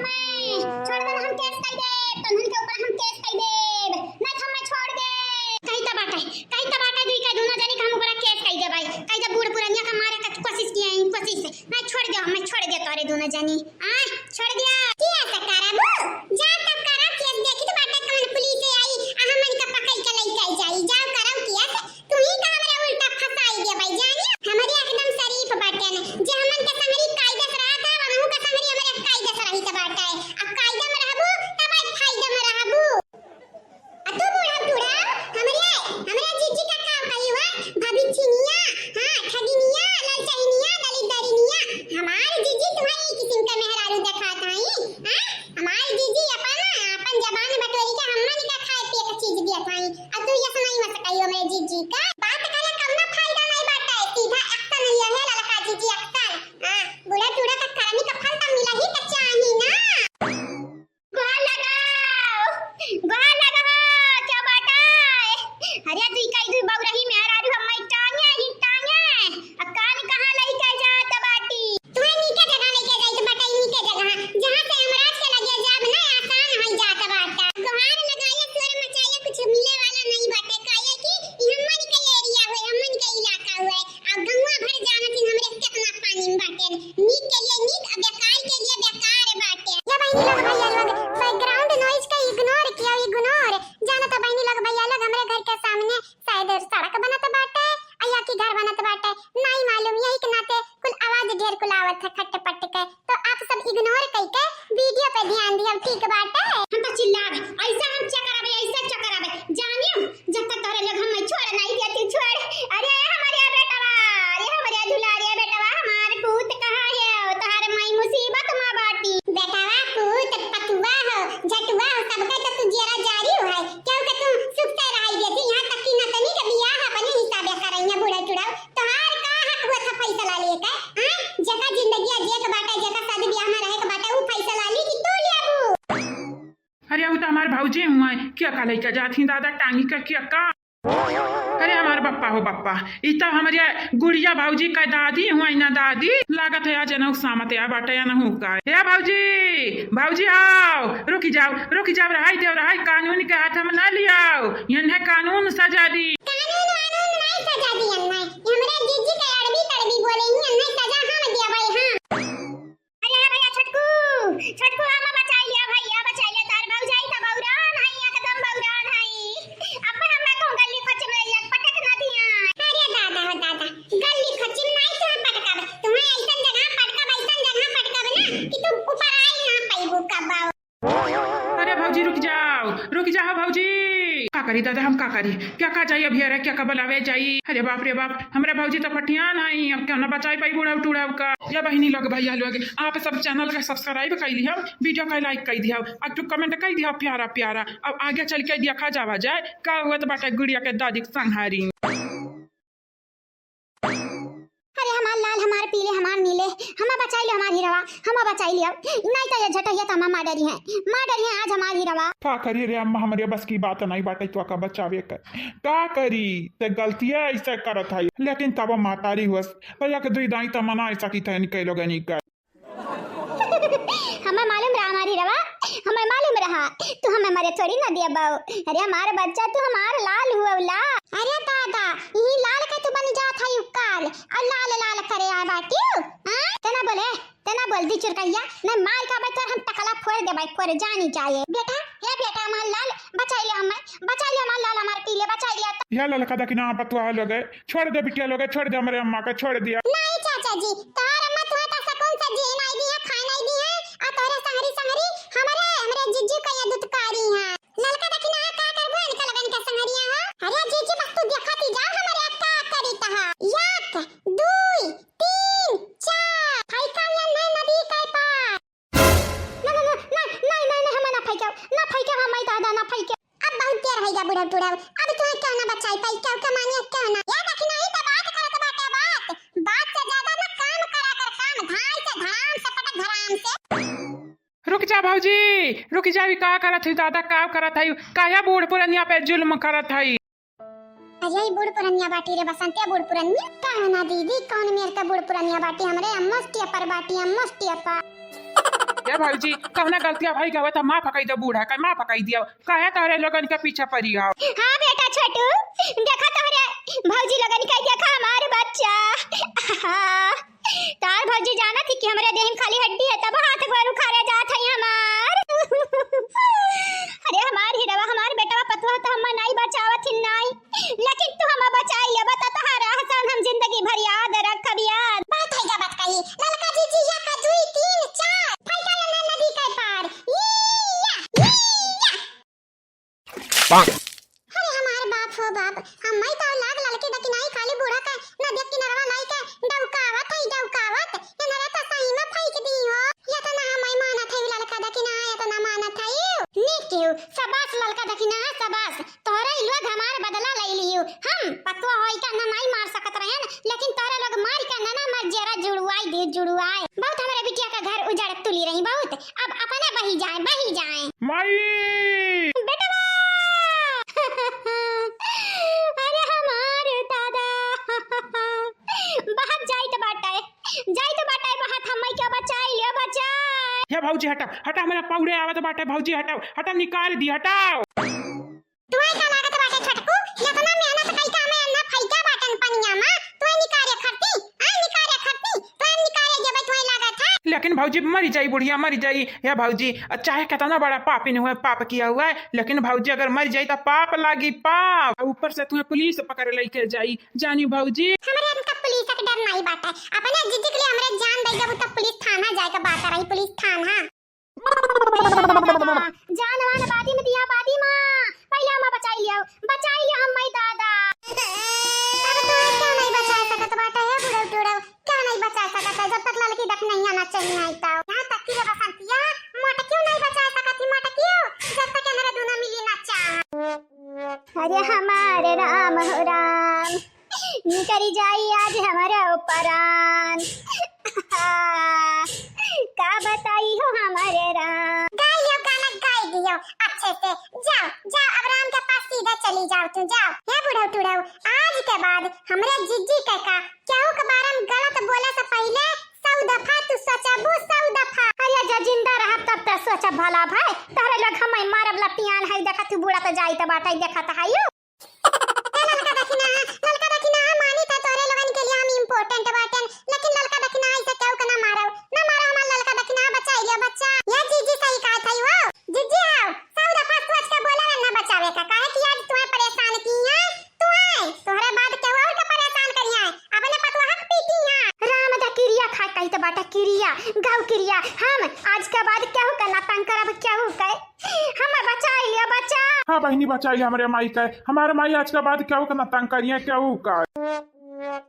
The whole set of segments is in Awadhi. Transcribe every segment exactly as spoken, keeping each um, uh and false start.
मैं छोड़ दे, हम केस कइ देब, तोहन के ऊपर हम केस कइ देब। नहीं तो मैं छोड़ दे। कही त बाटे, कही त बाटे, दुई का दुनो जनी के हम ऊपर केस कइ देब भाई। कही त बूढ़ पुरनिया का मारे का कोशिश किया है, कोशिश। मैं छोड़ दे, मैं छोड़ दे तोरे दुनो जनी। आय, छोड़ दिया। किया से करबू? जा तब करा, केस देखी त बाटे कौन पुलिस आई, आ हमन का पकड़ के लइके जाई। जाओ करब किया से। तुही का हमरा उल्टा फंसाई देबै, जानी? हमरे एकदम शरीफ बाटेन, जे हमन के संगरी कायदे से रहत है, वनहु के संगरी हमरे कायदे से रहित बाटे। अब कायदे में रहबू, तब आज फायदे में रहबू। आ तू बूढ़ा टूढ़ा, हमरे, हमरे जीजी का का कही हुआ? भविष्यनिया, हाँ, ठगिनिया, ललचहिनिया, दलिद्दरिनिया। हमार जीजी तुम्हारी किस्म का मेहरारू देखात हई, हाँ? हमार जीजी अपन, अपन जबान बटोरी के हमन का खाए पिए का चीज दिया थाई। अब तू ये सुनाई मत कहियो मेरे जीजी का। बात करे कौनो फायदा नहीं बाटे, सीधा action लिया है ललका जीजी action। हाँ, बूढ़ा टूढ़ा का करनी का फल तो मिला ही के चाही ना। गोहार लगाओ, गोहार लगाओ, क्या बाटे? अरे तू कई दू बउरही मेहरारू हम टांगे ही टांगे। अब कान कहाँ लइके जात बाटी? तुम्हें नीके जगह लेके जाइत बाटे, नीके जगह, जहाँ से यमराज के लगे जाब ना आसान होई जात बाटे। गोहार लगाया, शोर मचाया, कुछ मिले वाला नहीं बाटे, काहे कि ई हमन के area हुए, हमन के इलाका हुए। अब गंगा भर जानत ही हमरे कितना पानी में बाटे। नीक के लिए नीक, अब बेकार के लिए बेकार बाटे। या बहिनी लोग, भैया लोग, background noise का ignore किया, ignore। जानत बहिनी लोग, भैया लोग, हमरे घर के सामने शायद सड़क बनत बाटे, आ या कि घर बनत बाटे, नाई मालूम। यही के नाते कुल आवाज ढेर कुल आवत है खट पट के, तो आप सब ignore कइके video पे ध्यान दिहब, ठीक बाटे? हम तो चिल्लाब, ऐसा हम चकराबे, ऐसा चकराबे, जानियो, जब तक तोहरे लोग हमें छोड़ नहीं देती, छोड़। अरे हमरे बेटवा, अरे हमरे दुलारे बेटवा, हमार पूत कहाँ है? तोहार माई मुसीबत में बाटी। बेटवा, पूत, पतुआ हो, झटुआ हो, सबके तो तू जियरा जारी हो है। क्यों के तू सुख से रहाई देती, यहाँ तक कि नतनी के बियाह अपने हिसाबे करैया बूढ़ा टूढ़ा। तोहार का हक हुआ था फैसला लेके? हाँ? जेका जिंदगी जिए के बाटे, जेका शादी ब्याह में रहे के बाटे, ऊ फैसला ली कि तू लेबू? अरे, ऊ तो हमार भौजी हुआ, क्या का लइका जात ही दादा, टांगी का क्या का? अरे, हमार बप्पा हो बप्पा, ई तो हमरे गुड़िया भौजी का दादी हुआ ना दादी, लागत है आज एनहु सामत या बाटे या नहु का। ए भौजी, भौजी आओ, रुकी जाओ, रुकी जाओ, रहाई देव, रहाई, कानून के हाथ में ना लियाओ, इन्हें कानून सजा दी। कानून वानून नहीं सजा दियन है, हमरे जीजी के अरबी तड़बी बोले ही, नहीं सजा हम दिया भाई, हाँ। अरे भैया छोटकू, छोटकू आमा बचाई लिया भैया, बचाई लिया, तार भौजाई त बौरान है, एकदम बौरान है। अब हमरा कहूँ गली खोच में लग पटक ना दिया। अरे दादा हो दादा, गली खोच में नहीं तुम्हें पटकब, तुम्हें ऐसन जगह पटकब, ऐसन जगह पटकब ना कि तुम ऊपर आई ना पाइबू कब। अरे भौजी रुक जाओ, रुक जाओ भौजी। का करी दादा, हम का करी, क्या का जाई अभी, अरे क्या का बुलावे जाई? अरे बाप रे बाप, हमरे भौजी तो फटियान आई, अब क्यों ना बचाई पाई बूढ़ा टूढ़ा का। या बहिनी लोग भैया लोग, आप सब channel का subscribe कर लिया, video का like कर दिया, और तो comment कर दिया प्यारा प्यारा। अब आगे चल के देखा जावा जाए का हुआ तो बाटे गुड़िया के दादी के संहारी। अरे हमार लाल, हमार पीले, हमार नीले, हमा बचाई ले हमार हीरवा, हमा बचाई ले। अब नहीं तो ये झटैया तो हमा मार डरी है, मार डरी है आज हमार हीरवा। का करी रे अम्मा, हमरे बस की बात नहीं बाटे तो का बचावे कर। का करी, ते गलतिया ऐसे करत है, लेकिन तब मातारी हुअस, तो एक दुई दाई तो मना ऐसा की थे निकलो गनी कर। हमें मालूम रहा हमारी रवा, हमें मालूम रहा, तू हमें मरे थोड़ी ना दिया बाऊ। अरे हमारे बच्चा, तू हमार लाल हुआ ला। अरे दादा, यही लाल के तू बन जात है काल, और लाल लाल करे आ बाटियो, हाँ? तना बोले, तना बोल दी चुरकैया, मैं मार का बच्चा हम टकला फोड़ दे भाई, फोड़ जानी चाहिए। बेटा, हे बेटा हमार लाल, बचाई ले हमें, बचाई ले हमार लाल, हमार पीले, बचाई ले। या ललका दखिना पतुआ लोगे, छोड़ दे बिटिया लोगे, छोड़ दे हमरे अम्मा के, छोड़ दिया। नहीं चाचा जी, तोहर अम्मा तुहे त सकून से जिए नहीं दी है, खाए नहीं दी है, आ तोहरे संगरी संगरी हमरे, हमरे जिज्जू के ये दुत्कारी है। ललका दखिना का करबू इनका लगन के संगरिया हो? अरे जिज्जू बस तू देखत ही जाओ हमरे का करी तहा। एक, दुई, तीन, चार, फैका नन्हे नदी के पार। ना, ना, ना, नहीं, नहीं, नहीं, हमें ना फेंको, ना फेंको, हमें दादा, ना फेंको। अब बहुत देर होइगा बूढ़ा, बूढ़ा, अब तुम्हें क्यों ना बचाई पाई, क्यों के मानिए, क्यों ना? या देखी नहीं तो बात करत बाटे, बात, बात से ज्यादा ना काम करा कर, काम, धाई से, धाम से पटक, धराम से। रुक जा भौजी, रुक जा, ई का करत है दादा, का करत है, काहे बूढ़ पुरनिया पे जुल्म करत है? अरे ई बूढ़ पुरनिया बाटी रे बसंतिया, बूढ़ पुरनिया। का है ना दीदी, कौन मेर के बूढ़ पुरनिया बाटी? हमरे अम्मस टिया पर बाटी, अम्मस टिया पर। ए भौजी, कौना गलतिया भई गवा त माफ कई दे बूढ़ा के, माफ कई दियो। काहे तोहरे लोगन के पीछे पड़ी हो? हाँ बेटा छोटू, देखा तोहरे भौजी लोगन के, देखा हमार बच्चा। हाँ, तार भौजी जानत ही कि हमरे देह में खाली हड्डी है, तब हाथ गोड़ उखाड़े जात है हमार। अरे हमार हीरवा, हमार बेटवा पतवा तो हम्मा नाई बचावत ही नाई, लेकिन तू हम्मा बचाई लेबा त तोहार एहसान हम जिंदगी भर याद रखब याद। बात है का बात कही, ललका जीजी, या का दुई, तीन, चार, फैका न नदी के पार। ई या, ई या। अरे हमार बाप हो बाप, हम्मई तो लाग ललके दकिनाई खाली बूढ़ा का नदिया किनरवा लाई के डौकावत है, डौकावत। एनरे तो सही में फेंक दी हो। या तो ना हम्मई मानत है ललका दकिना, या तो ना मानत है। नीक कियो, शाबाश ललका दकिना, शाबाश। तोहरे लोग हमार बदला ले लियो। हम पतवा होई का ना नाई मार सकत रहन, लेकिन तोहरे लोग मार के ना, ना हमार जेरा जुड़वाई दे, जुड़वाई। बहुत हमरे बिटिया का घर उजाड़ तुली रही, बहुत। अब अपने बही जाए, बही जाए। माई! बेटवा! अरे हमार दादा! बहत जाइत बाटे, जाइत बाटे बहत, हम्मई के बचाई लियो, बचाई। हे भौजी हटाओ, हटाओ, हमरा पौड़े आवत बाटे भौजी, हटाओ, हटाओ, निकाल दी, हटाओ। तुहैं का लागत बाटे छोटकू, एतना मेहनत कई के हमें अन्ना फैका बाटन पनिया मा, तुहैं निकारे खरती, आ निकारे खरती, तुहैं निकारे जेबै तुहैं लागत है। लेकिन भौजी मरी जाई बुढ़िया, मरी जाई। हे भौजी, चाहे केतना बड़ा पापिन हुए, पाप किया हुआ है, लेकिन भौजी अगर मरी जाई तो पाप लागी पाप। ऊपर से तुहैं पुलिस पकड़ लेके जाई, जानी भौजी। हमरे इनका पुलिस के डर नाई बाटे, अपने जीजी के लिए हमरे जान दे देबू तो पुलिस थाना जाए के बात रही, पुलिस थाना। जान वान बादी में दिया, बादी मा। पहिले हम्मा बचाई लियो, बचाई लियो हम्मई दादा। अब तू क्यों नहीं बचा सकत बाटे, हे बुढ़ऊ टुढ़ऊ, क्यों नहीं बचा सकत है? जब तक ललकी दखिनैया ना चली आई तो। यहाँ तक कि रे बसंतिया, मोटकियो नहीं बचा सकत ही, मोटकियो, जब तक एनरे दोनों मिली ना चाह। अरे हमारे राम हो राम। निकरी जाई आज हमरे परान। का बताई हो हमरे राम। गाई हो गाना गाई दियो अच्छे से। जाओ, जाओ अब राम के पास सीधा चली जाओ तू, जाओ। हे बुढ़ऊ टुढ़ऊ, आज के बाद हमरे जीजी के का केहू के बारे में गलत बोले से पहिले सौ दफा तू सोचबू, सौ दफा। अरे जा जिंदा रहब तब त सोचब भला भाई, तहरे लोग हमें मारब लतियान है, देखत तू बूढ़ा त जाइत बाटे, देखत है यू। ए ललका दखिना, ललका दखिना, मानी त तोरे लोगन के लिए हम important बाटेन, लेकिन ललका दखिना ऐसे केहू के ना मारो, ना मारो हमार ललका दखिना, बचाई लियो बच्चा। ये जीजी सही कहत है वो। जीजी आओ, सौ दफा सोच के बोले ना बचावे का, काहे कि आज तुम्हें परेशान की है, तुम्हें, तोहरे बाद केहू और के परेशान करी है, अपने पतोह के पीटी है। राम दा किरिया खा कही त बाटा किरिया, गाँव किरिया, हम आज के बाद केहू के ना तंग करब, केहू के। हमें बचाई लिया, बचा। हाँ बहिनी, बचाई लिया हमरे माई के। हमारे माई आज के बाद केहू के ना तंग करिए, केहू के।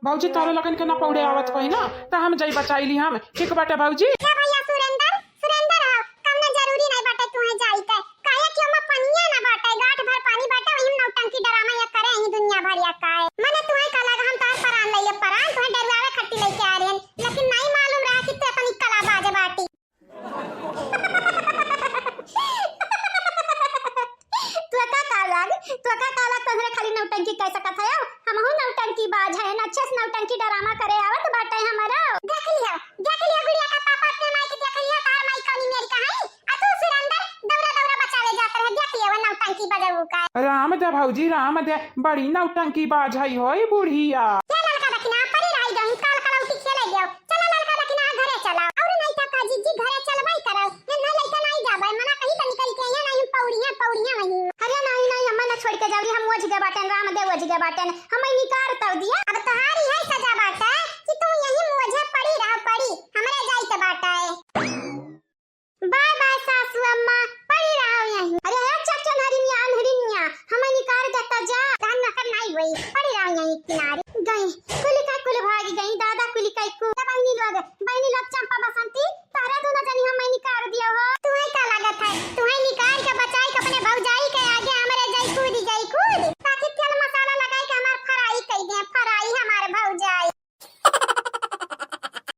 भौजी, तोरे लोगन के ना पौड़े आवत होई ना, त हम जाई बचाई ली हम। ठीक बाटे भौजी। हे भैया सुरेंद्र, सुरेंद्र हो, कौनो जरूरी नहीं बाटे तुहे जाई के। काहे कि ओमा पनिया ना बाटे, गांठ भर पानी बाटे, वही में नौटंकी ड्रामा या करे ही दुनिया भर या काहे। मने तुहे का लगा हम तोहर परान ले ले, परान तुहे डरवावे खातिर लेके आ रहे हैं, लेकिन नहीं मालूम रहा कि तू इतनी कलाबाज बाटी। तोका का लाग, तोका का लाग, तोहरे खाली नौटंकी कह सकत है, हमहू नौटंकी बाज है, अच्छे से नौटंकी ड्रामा करे आवत बाटे हमारा। देख लियो, देख लियो गुड़िया का पापा अपने माई के देख लियो, तार माई कौनी मेरी का है, आ तू सुरेंद्र दौरा दौरा बचावे जात रहे, देख लियो वो नौटंकी बजाऊ का। राम दे भौजी, राम दे, बड़ी नौटंकी बाज है होई बुढ़िया। ये ललका दखिना परी रही गई, काल कलौटी खेले दियो। चला ललका दखिना घरे चला। और नहीं तो का जीजी घरे चलबई करब। ये ना लइका नहीं जाबे, मना कहीं तो निकल के यहाँ नहीं पौड़िया, पौड़िया वहीं। अरे नहीं, नहीं, अम्मा ना छोड़ के जावरी, हम ओझ गए बाटेन, राम दे ओझ गए बाटेन। हम निकार तब दिया,